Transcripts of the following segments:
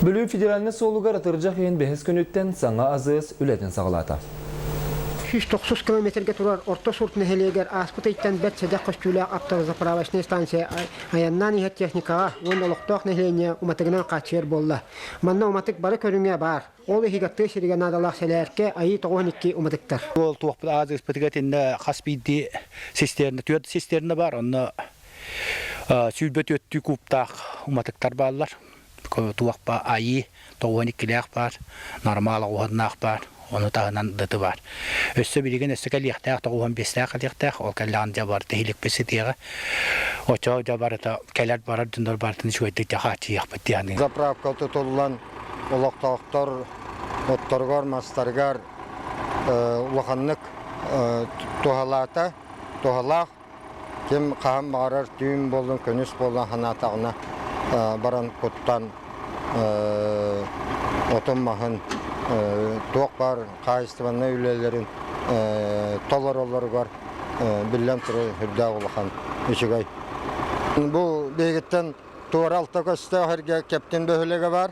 Бүлүү федеральнай суолугар атырдьах ыйын бэһис күнүттэн саҥа АЗС үлэтин саҕалаата. 190 километрга турар Орто Сурт нэһилиэгэр ааспыт ыйтан бэрт сэдэх көстүүлээх автозаправочнай станция айаннаан иһэр техникаҕа уонна олохтоох нэһилиэнньэ уматыгынан хааччыйар буолла. Манна уматык бары көрүҥэ баар. Ол иһигэр тыа сиригэр наадалаах сэлээркэ АИ 92 уматыктар. Ол туохпут аадырыспытыгар итиннэ хас биирдии цистерна, түөрт цистерна баар, онно 24 кубтаах уматыктар бааллар. Туох ба АИ 92-лээх баар, нормал оҕуһаннаах баар, ону таһынан даты баар. Өссө билигин өссө кэлиэхтээх, 95-тээх кэлиэхтээх, ол кэллэҕин дьэ барыта иһиликпит сытыаҕа. Оччоҕо дьэ барыта кэлэр барар дьоннор барытын үчүгэйдик дьэ хааччыйыахпыт диэн. Заправка тутуллан олохтоохтор отторугар, мастарыгар улаханнык туһалаата, туһалаах. Ким хаһан баҕарар түүн буоллун, күнүс буоллун санаатаҕына баран куттан отун-маһын туох баар хаһаайыстыбаннай үлэлэрин толороллоругар биллэн турар үрдээх улахан үчүгэй. Бу биһигиттэн туора алта көстөөх эргэ Кэптин бөһүөлэгэ баар.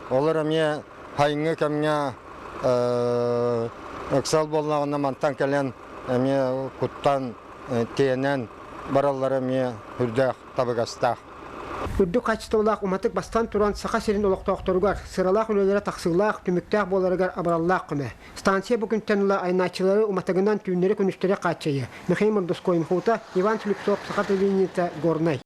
Олор эмиэ сайыҥҥы кэмҥэ ыксал буоллаҕына мантан кэлэн эмиэ куттан, тиэнэн бараллара эмиэ үрдээх табыгастаах. Үрдүк хаачыстыбалаах уматык бастаан туран Саха сирин олохтоохторугар сыралаах үлэлэрэ тахсыылаах, түмүктээх буоларыгар абыраллаах көмө. Станция бу күнтэн ыла айаннааччылары уматыгынан түүннэри-күнүстэри хааччыйыа. Михаил Мордоской, Михута, Иван Слепцов, Саха телевидениета, Горнай.